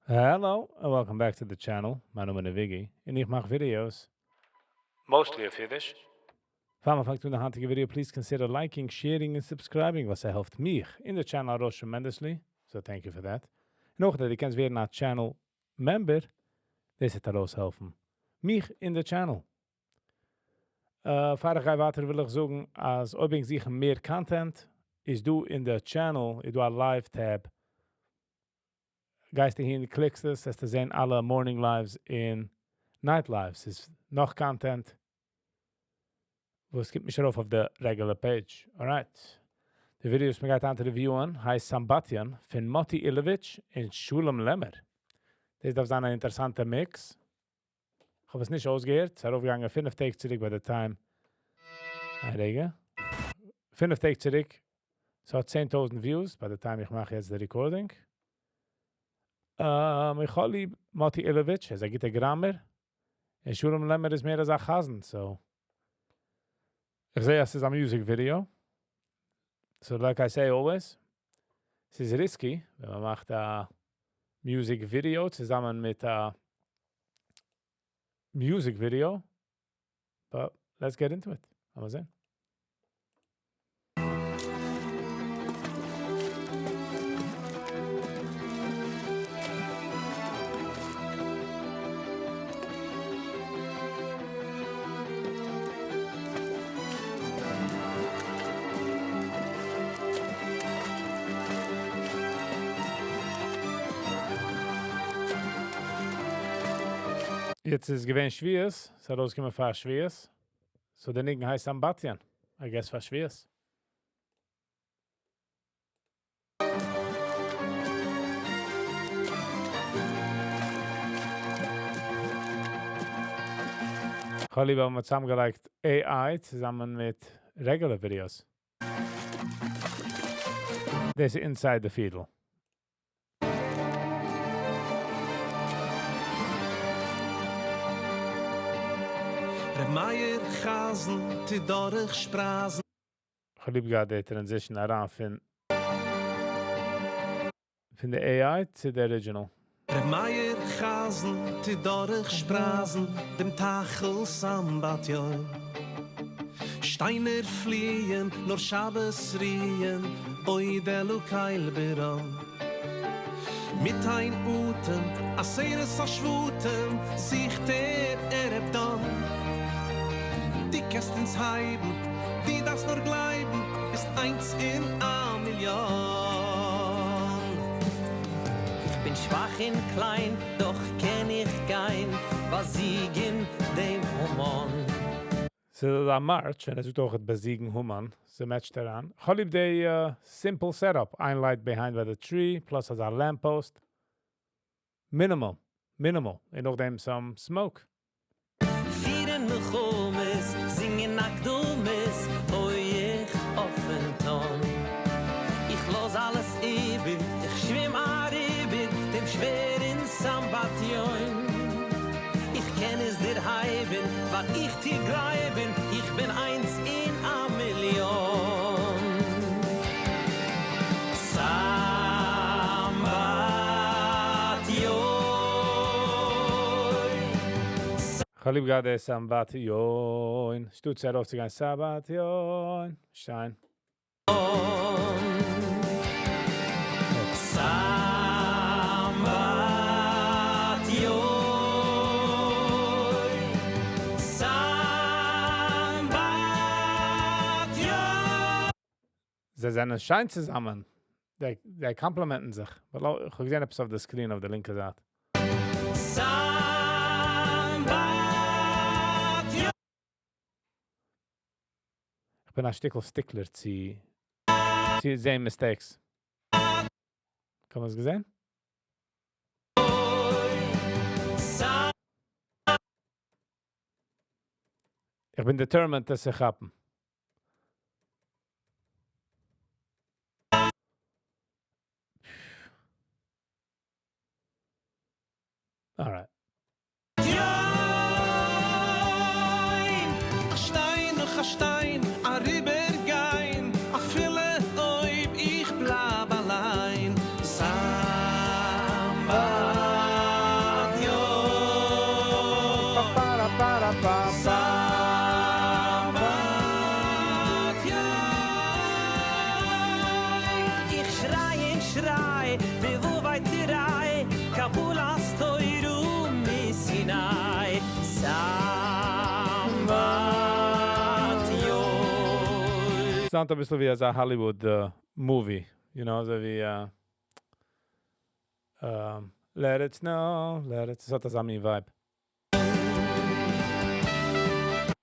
Hello and welcome back to the channel, מיין נאמען איז Viggy און איך מאך videos mostly אויף אידיש. פאר מען פאנגט אן די היינטיגע video, please consider liking, sharing און subscribing וואס ס'העלפט מיך און די channel ארויס tremendously, so thank you for that. און אויך אז דו קענסט ווערן א channel member, דאס וועט ארויסהעלפן מיך און די channel. פאר איך גיי ווייטער וויל איך זאגן אז אויב ענק זוכן מער content איז דא אין די channel איז דא א live tab, גייסטו אהין קליקסט עס וועסטו זען אלע morning lives און night lives, ס'איז נאך content וואס קומט נישט ארויף אויף די regular page. Alright. די ווידעא וואס מ'גייט היינט review ען הייסט סמבטיון פון מאטי אילאוויטש און שלום לעמער. דאס דארף זיין א אינטערעסאנטע mix. כ'האב עס נישט אויסגעהערט, ס'איז ארויפגעגאנגען פינף טעג צוריק ביי די time. א רגע. פינף טעג צוריק. ס'האט 10,000 views ביי די time איך מאך יעצט די recording. איך האב ליב מאטי אילאוויטש, ער איז א גוטער גראמער. און שלום לעמער איז מער אזא חזן, so. איך זע אז ס'איז א music video. So like I say always, ס'איז risky ווען מ'מאכט א music video צוזאמען מיט א music video, but let's get into it. לאמיר זען. יעצט איז געווען שבועות, ס'איז ארויסגעקומען פאר שבועות, so דער ניגון הייסט סמבטיון, I guess פאר שבועות. כ'האב ליב אז מ'האט צוזאמגעלייגט AI צוזאמען מיט regular videos. דאס איז inside די פידל. ר' מאיר חזן טוט דורך שפרייזן. כ'האב ליב געהאט די transition אריין פון די AI צו די original. ר' מאיר חזן טוט דורך שפרייזן דעם טייכל סמבטיון. שטיינער פליען נאר שבת רוען אוי דעלו קייל בירם. מיט איין אטעם עשרת השבטים זוכט ער ערב דן. דו קענסט אונז הייבן, דו דארפסט נאר גלייבן, ביסט איינס אין א מיליאן. איך בין שוואך און קליין, דאך קען איך גיין, באזיגן דעם המן. ס'איז א march, און ער זאגט אויך באזיגן המן, ס' match ט אריין. כ'האב ליב די simple setup, איין light behind ביי די tree, plus אזא lamp post. Minimal, minimal, און נאכדעם some smoke. פירן מלחמות, זינגען אקדמות, הויעך אויפן טאן. איך לאז אלעס איבער, איך שווים אריבער דעם שווערן סמבטיון. איך קען עס דערהייבן, ווייל איך טו גלייבן, איך בין איינס אין א מיליאן. סמבטיון. כ'האב ליב געהאט די סמבטיון. שטאט צו ארויפצוגיין סמבטיון. שיין. סמבטיון. סמבטיון. זיי זענען שיין צוזאמען. זיי complement ן זיך. איך האב געזען עפעס אויף די screen אויף די לינקע זייט. סמבטיון. איך בין א שטיקל stickler צו זען mistakes. קען מען עס געזען? איך בין determined עס צו כאפן. Alright. א שטיין נאך א שטיין אריבערגיין, אפילו אויב איך בלייב אליין. סמבטיון. איך שריי און שריי, וואו וויי קבלת תורה מסיני סמבטיון. Sound א ביסל ווי אזא Hollywood movie, אזוי ווי Let it snow, let it, ס'האט אזא מין vibe.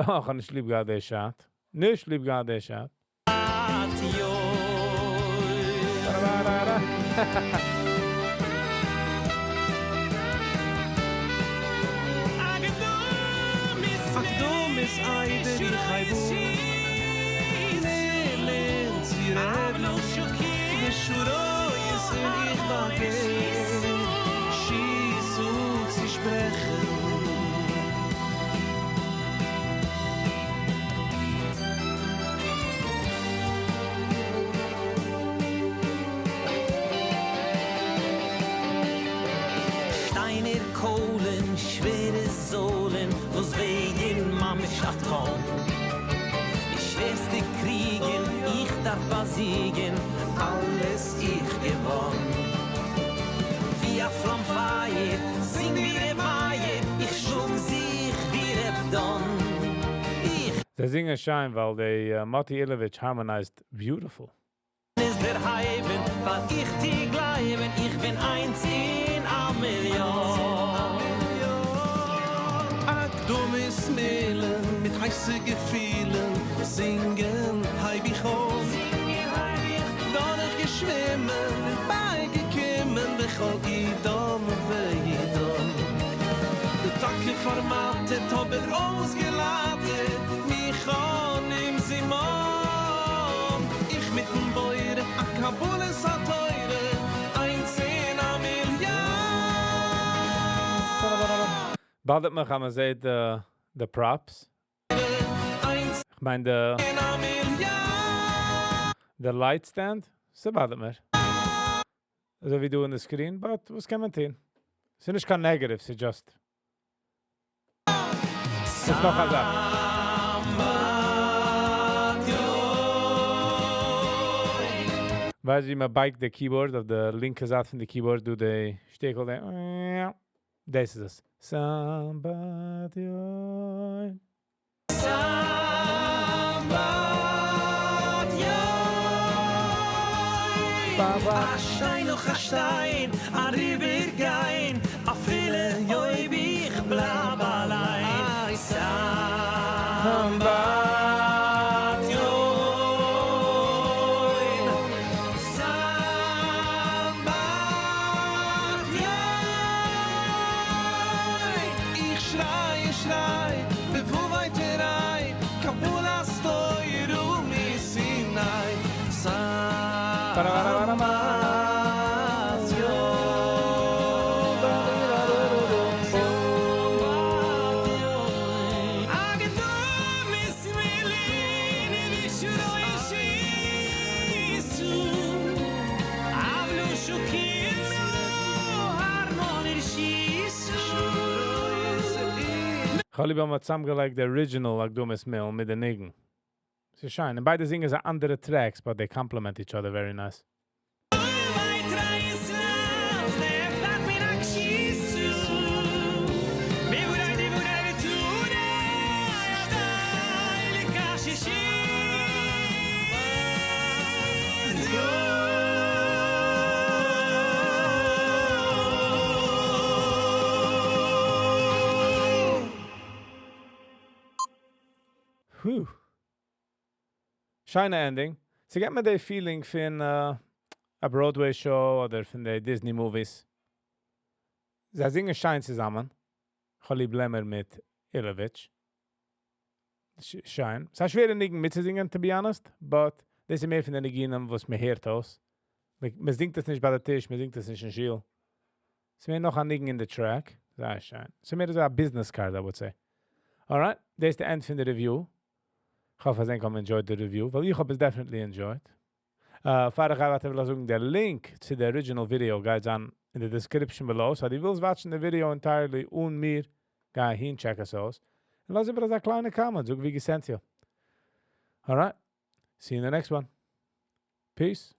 אה, איך האב נישט ליב געהאט די shot. נישט ליב געהאט די shot. שטיינער קוילן, שווערע זוילן, וואס וועגן ממש א טאן. די שווערסטע קריגן איך דארף באזיגן, אלעס איך געוואן. ווי א פלאם פייער, זינג ווי ר' מאיר, איך שלאג זיך ווי ר' דן. איך זיי זינגען שיין, ווייל די Moti Ilevich harmonized beautiful. איז דערהייבן, ווייל איך טו גלייבן, איך בין איינס אין א מיליאן. אקדמות מילין מיט הייסע געפילן, זינגען הייב איך אן. דורך געשווימען און בייגעקומען בכל עידן ועידן. די טאקע פארמאטערט אבער אויסגעלייטערט מיך אן עם זימון. איך מיטן בורא א קבלת התורה, איינס אין א מיליאן. Bother ט מיך אז מען זעט די props. איינס איך מיין די אין א מיליאן. די light stand, ס' bother ט מיר. אזוי ווי דא אין די screen, but וואס קען מען טון? ס'איז נישט קיין negative, ס'איז just ס'איז נאך א זאך. ווייסט ווי מען בייגט די keyboard אויף די לינקע זייט פון די keyboard דא די שטיקל די דאס איז עס. סמבטיון. א שטיין נאך א שטיין אריבערגיין, אפילו אויב איך בלייב אליין. סמבטיון. סמבטיון. איך שריי איך שריי, וואו ווייטער איי, קבלת תורה מסיני. כ'האב ליב אז מ'האט צוזאמגעלייגט די original אקדמות מילין מיט די ניגון. ס'איז שיין. און ביידע זינגען זיי אנדערע tracks, but they complement each other very nice. Whew. שיינע ending. ס'געבט מיר די feeling פון א Broadway show אדער פון די Disney movies. זיי זינגען שיין צוזאמען. כ'האב ליב לעמער מיט Ilevich. שיין. ס'איז א שווערע ניגון מיטצוזינגען, to be honest, but דאס איז מער פון די ניגונים, וואס מען הערט אויס. מען זינגט עס נישט ביי די טיש, מען זינגט עס נישט אין שול. ס'איז מער נאך א ניגון אין די track. זייער שיין. ס'איז מער אזא business card, I would say. Alright, דאס איז די end פון די review. איך האף אז ענק האבן enjoyed די review, ווייל איך האב עס definitely enjoyed. פאר איך גיי ווייטער וויל איך זאגן, דער link צו די original video גייט זיין אין די description below. So, דו ווילסט watch ן די video entirely אן מיר, גיי אהין, check עס אויס. און לאז איבער א קליינע comment, זאג ווי געפעלט דיר. Alright. See you in the next one. Peace.